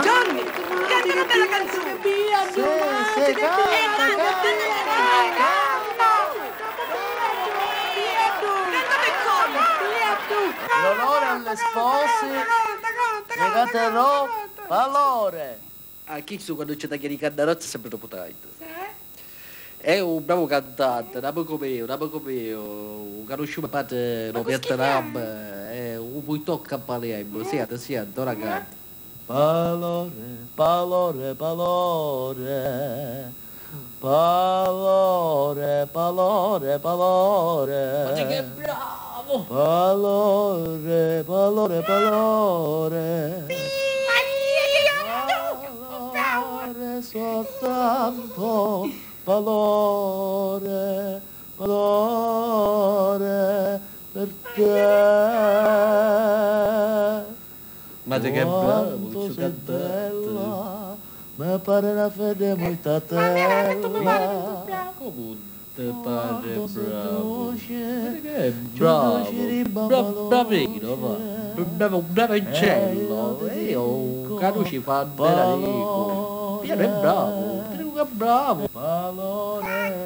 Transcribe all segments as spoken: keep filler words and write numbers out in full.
Gianni, canta una bella canzone. Sì, sì, canta, canta, canta. In onore alle spose, pregate ro valore. A chistu quannu ci tagghia li cannarazzi è sempri troppu tardi. È un bravu cantanti, un amicu miu, un amicu miu, u canusciu me patri, lu Vietnam, è un vuitò campaniemu, sienti, sienti, ora canta. Palore, palore, palore. Palore, palore, palore. Ma ti che bravu! Palore, palore, palore. Palore soltanto, palore, palore per te. Ma ti che bravu, quantu ci sei cantante. Bella, mi pare na fede muitatella. Comu ti pare bravu? Quantu sei duci, bravu, bravu, bravino, va. Bravu, bravu, bravicello. Io, carucci, quantu era riccu. Piero è bravu, ti dicu che è bravu. Palore.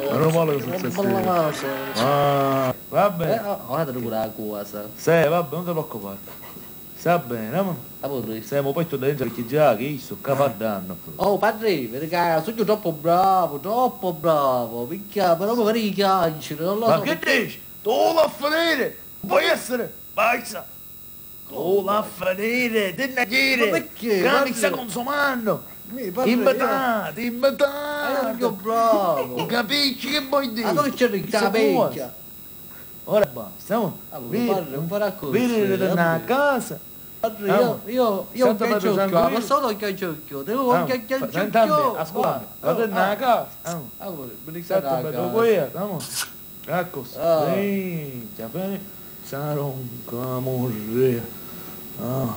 Meno male che successe. Ah, vabbè. Eh, oh, guarda pure la cosa. Sì, vabbè, non ti preoccupare. Sta bene, ma. Semu pettu dentro perché già che io sto capardando. Oh, padre, perché sono troppo bravo, troppo bravo. Minchia, però mi pare di chiancere, non lo so. Ma che dici? Tu vuoi finire? Può essere? Basta! Oh, va a finire, ti ne dire! Ma perché? Che mi sta consumando! Imbetati, imbetati! Io sono bravo! Capisci che vuoi dire? Ma dove c'è il minchia? Ora basta, oh. Vedi, vedi, ritorna a casa. Io, io, io non chiaccio più, ma solo chiaccio più, devo chiacchiare più. Ascolta, ritorna a casa. Senti, bello, qui, vamo. Ecco, minchia, fai, sarò un camorreo. Ah,